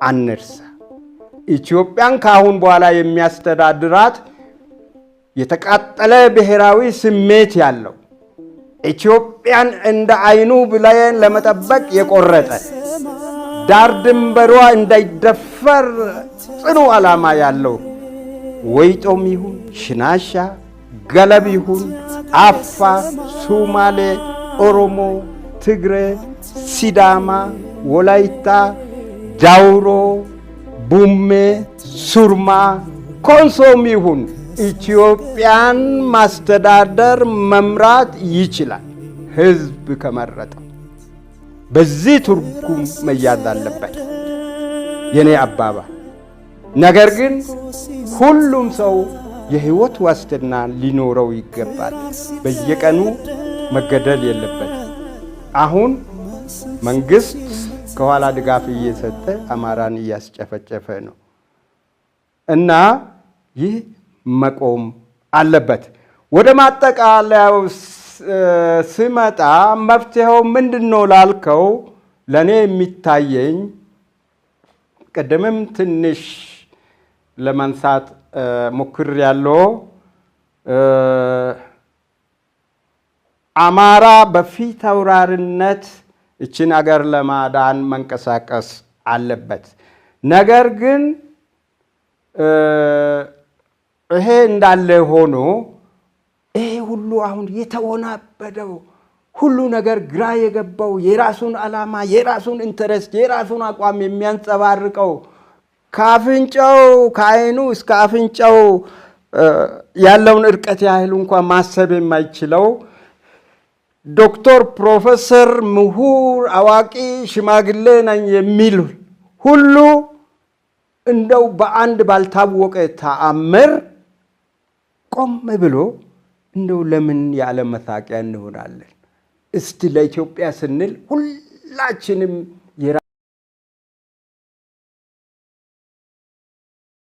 አንርሳ። ኢትዮጵያን ከአሁን በኋላ የሚያስተዳድራት የተቃጠለ ብሔራዊ ስሜት ያለው፣ ኢትዮጵያን እንደ አይኑ ብሌን ለመጠበቅ የቆረጠ፣ ዳር ድንበሯ እንዳይደፈር ጽኑ ዓላማ ያለው ወይጦም ይሁን ሽናሻ፣ ገለብ ይሁን አፋር፣ ሱማሌ፣ ኦሮሞ፣ ትግሬ፣ ሲዳማ፣ ወላይታ፣ ዳውሮ፣ ቡሜ፣ ሱርማ፣ ኮንሶም ይሁን ኢትዮጵያን ማስተዳደር መምራት ይችላል፣ ህዝብ ከመረጠው። በዚህ ትርጉም መያዝ አለበት የኔ አባባል። ነገር ግን ሁሉም ሰው የህይወት ዋስትና ሊኖረው ይገባል። በየቀኑ መገደል የለበትም። አሁን መንግስት ከኋላ ድጋፍ እየሰጠ አማራን እያስጨፈጨፈ ነው እና ይህ መቆም አለበት። ወደ ማጠቃለያው ስመጣ መፍትሄው ምንድን ነው ላልከው፣ ለእኔ የሚታየኝ ቅድምም ትንሽ ለማንሳት ሞክሬያለሁ። አማራ በፊት አውራሪነት እችን አገር ለማዳን መንቀሳቀስ አለበት። ነገር ግን ይሄ እንዳለ ሆኖ ይሄ ሁሉ አሁን የተወናበደው፣ ሁሉ ነገር ግራ የገባው፣ የራሱን ዓላማ፣ የራሱን interest፣ የራሱን አቋም የሚያንጸባርቀው፣ ከአፍንጫው ከአይኑ እስከ አፍንጫው ያለውን እርቀት ያህል እንኳን ማሰብ የማይችለው ዶክተር፣ ፕሮፌሰር፣ ምሁር፣ አዋቂ፣ ሽማግሌ ነኝ የሚል ሁሉ እንደው በአንድ ባልታወቀ ተአምር ቆም ብሎ እንደው ለምን የዓለም መሳቂያ እንሆናለን? እስቲ ለኢትዮጵያ ስንል ሁላችንም